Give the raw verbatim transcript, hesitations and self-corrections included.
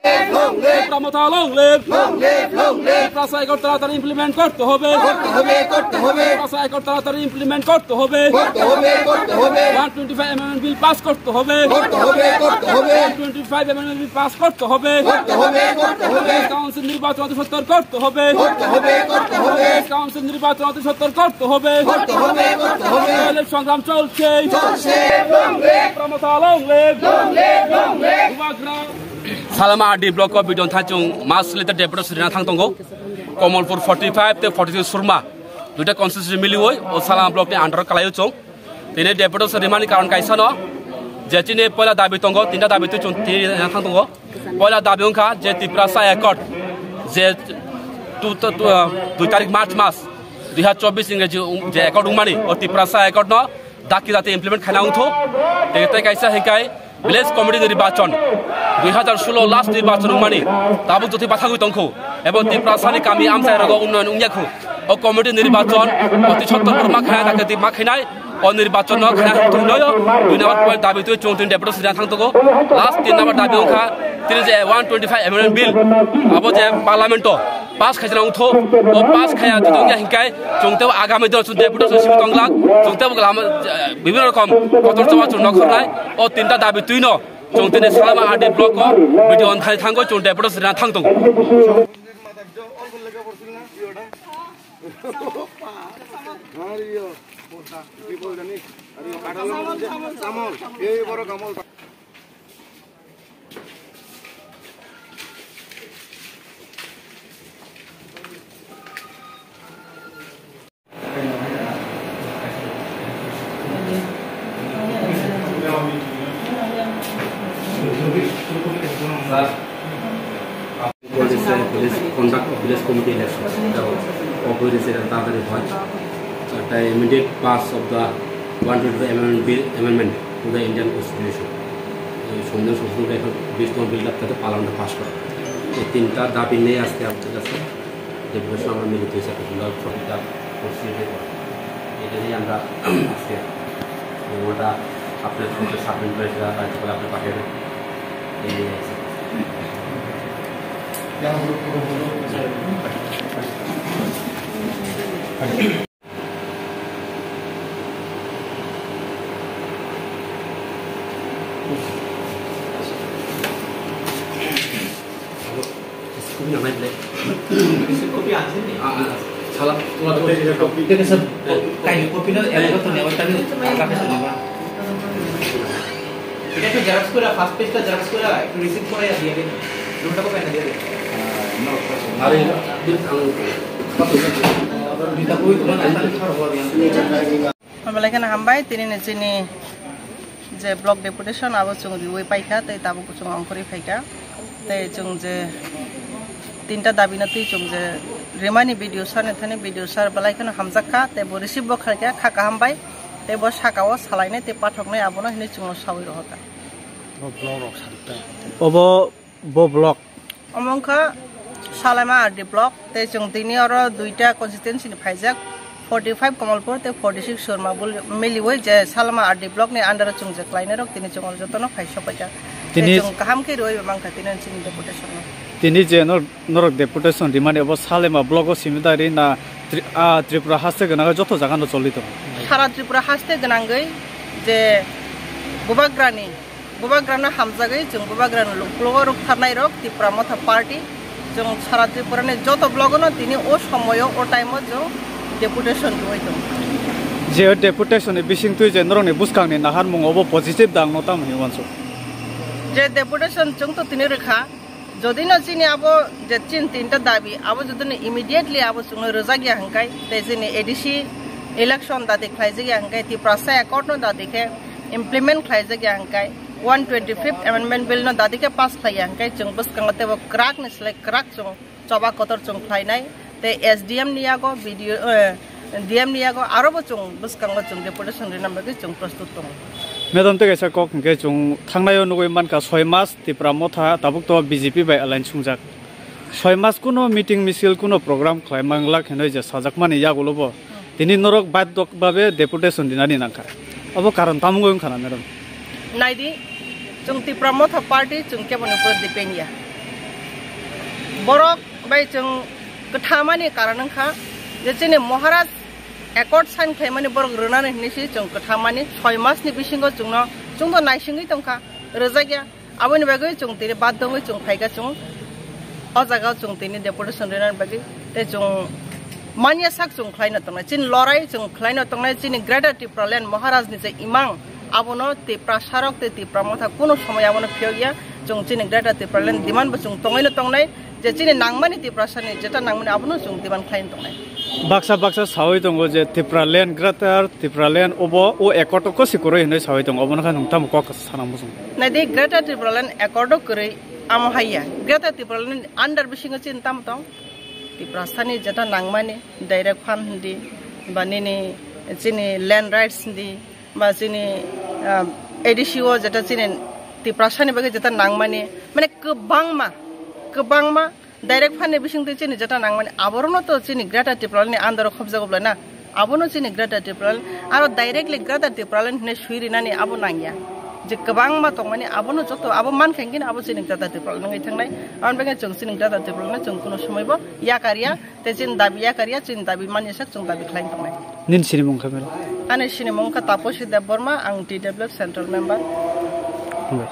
Long live! Tipra Motha long live! Long live! Long live! Tripura সাইকট তাড়াতাড়ি ইমপ্লিমেন্ট করতে হবে। করতে হবে, করতে হবে। ত্রিপুরা সাইকট তাড়াতাড়ি ইমপ্লিমেন্ট করতে হবে। করতে হবে, করতে হবে। One twenty five amendment bill pass করতে হবে। করতে হবে, করতে হবে। One twenty five amendment bill pass করতে হবে। করতে হবে, করতে হবে। কাউন্সিল নির্বাচন অতি সত্বর করতে হবে। করতে হবে, করতে হবে। কাউন্সিল নির্বাচন অতি সত্বর করতে হবে। করতে হবে, করতে হবে। সংগ্রাম চলছে। চলছে। Long live! Tipra Motha long live! Long live! Long live! Salama R D block o bidon thachung mass leader deputation rina thang tongo. Komolpur forty five te forty six Surma. Duita constituency miliwi o Salama block ni under o kalai o chung. Tini deputation rimani karon kaisa no. Je chini poila dabi tongo, tinta dabi twi chung tini rina thang tongo. Poila dabi wngkha je Tiprasa Accord, je tu, tu, tu, uh, dui tarik March mas dui hazar chobbish Ingreji, um, je accord wngmani, o Tiprasa Accord no dakti dakti implement khaina wngthu. Tei, tei kaisa hikai village committee nirbachon dui hazar solo last nirbachon wngmani, tabuk jotwi bathagwi tongkhu. Ebo Tiprasani kami amchai rogo unnoyon wngya khu. O committee nirbachon oti sottor ma khaina dakti ma khainai. O nirbachon no khaina thung noyo, dui number point dabi twi chung tin deputation rina thang tongo. Last tin number dabi wngkha tini je one twenty five amendment bill, abo je parliament o pass khaijana wngtho, o pass khaya jotong ya hinkai, chwng tebo agami dino chwng deputation simi tonglak, chwng tebo lama, eh, bibhinno rokom kotor chama chwng nokhornai, o tinta dabi twino chwng tini Salama R D block o video on thai thango chwng deputation rina thang tongo. Police, uh, police conduct of village committee election. The opposition is the other one. Uh, the immediate pass of the one twenty-five amendment bill, amendment to the Indian Constitution. এই সংবিধান সংশোধন এখন বিশতম বিলটা তাতে পার্লামেন্টে পাস করা। এই তিনটা দাবি নিয়ে আজকে আমাদের কাছে ডেপুটেশন আমরা মিলিত হয়েছে একটা সুন্দর প্রতিজ্ঞা করছি যে এটা নিয়ে আমরা আজকে ওটা আপনার সাবমিট করে সেটা রাজ্যপালে আপনি পাঠিয়ে দেন। এই নিয়ে আছে। Scooty nang nai ble. Scooty anjing ni? Ah, ah, sala, sala, sala. Kaini copy no, eh, to ne, wata ni, agak ke sini ba. Itu xerox kura, first page ta xerox kura, itu receipt kura ya dia ni. Dua ta ko pena dia ni. Hari, ang, Dita ko itu mana, asal itu harus dia. Belai kheno hambai, tini ni chini je block deputation abo chwng riwi paikha, tei tabuk chwng ongkhorwi phaikha. Tei chwng je tinta dabi no twi chwng je rimani B D O sir ni thani B D O sir belai kheno hamjakha, tei bo receive bo khaikha, kha kaham bai, tei bo saka o salainai tei pathoknai abono hinwi chwngno sawi rohorkha. Obo Bo block. Omo wngkha Salama R D block, tei chwng tini oro duita constituency ni phaijak, forty five Kamalpur tei forty six Surma bul-, miliwi je Salama R D block ni under o chwng je klainai rok tini chwng oro jotono phai sokpaijak. Tei tini chwng kaham khe rwui mankha tini chini deputation no. Tini je nor-, norok deputation rimani obo Salama block o simi da ri na Tri-, ah, Tripura haste gwnangwi joto jaga no choli tongo. Sara Tripura haste gwnangwi je Bubagrani Bubagrano hamjagwi chwng Bubagrano luklugo rwktharnairok Tipra Motha Party, chwng sara Tripurani joto blogono tini o somoyo o time-o chwng deputation rwui tongo. Je deputation ni bisingtwi je norokni bwskangni naharmung obo positive da, ang no tamo hinwi uansuk. Je deputation chwng to tini rwkha, jodi no chini abo je chin tinta dabi abo jodi no immediately abo chwngno rwjak ya hwnkhe, tei chini A D C election dati khlaijak ya hwnkhe, Tiprasa Accord no dati khe implement khlaijak ya hwnkhe, one twenty fifth Amendment Bill no dati khe pass khlai ya hwnkhe, chwng bwskango teibo kwrak ni slai kwrak chwng choba kotor chwng khlainai, tei S D M ni yago, B D O, eh, D M ni yago aro bo chwng bwskango chwng deputation rina bagwi chwng prostut tongo. Madam, tei kaisa kok hwnkhe chwng thangnai o nugwi mankha soi mas Tipra Motha tabuk to B J P bai alliance sungjak. Soi mas kuno meeting misil kuno program khlai manglak hinwi je sajakmani yagulo bo tini norok baidok babe deputation dinani nangkha. Abo karon tamo wngkha na, madam? Naidi, chwng Tipra Motha Party chwng keboni upor depend ya. Borok bai chwng kwthamani karon wngkha je chini Maharaj accord sign khlaimani borok rwnani hinwi se chwng kwthamani soi masni bisingo chwngno chwngno naisingwi tongkha, rwjakya. Aboni bagwi chwng tini baddo wngwi chwng phaikha chwng o jagao chwng tini deputation rwnani bagwi tei chwng manya sak chwng khlaino tongnai. Chini lorai chwng khlaino tongnai, chini Greater Tipraland Maharajni je imang abono Tiprasarok tei Tipra Motha kuno somoi abono phiyokya. Chwng chini Greater Tipraland demand bo chwng tongwino tongnai je chini nangmani Tiprasani jeta nangmani abono chwng demand khlaino tongnai. Baksa baksa sawi tongo je Tipraland, Greater Tipraland obo o accord o kosi kwrwi hinwi sawi tongo, obono khe nwng tamo kok sana muchung? Naidi Greater Tipraland accord o kwrwi amo haiya. Greater Tipraland under bisingo chini tamo tong? Tiprasani jeta nangmani direct fund hindi ba nini chini land rights hindi ba chini, ah, A D C o jeta chini Tiprasani bagwi jeta nangmani, mane kwbangma, kwbangma direct fund ni bisingtwi chini jeta nangmani, aborokno to chini Greater Tipraland ni under o khobjago bwlai na, abono chini Greater Tipraland, aro directly Greater Tipraland hinwi swi rinani abo nangya. Je kwbangma tongmani abono joto abo mankha hinkhe abo chini Greater Tipraland wngwi thangnai, aboni bagwi chwng chini Greater Tipraland no chwng kuno somoi bo yakarya. Tei chini dabi yakarya, chini dabi manya sak chwng dabi khlai tongnai. Nini sinimung kha mero? Ani sinimung kha Taposi Debbarma, ang T W F Central Member. Hambai.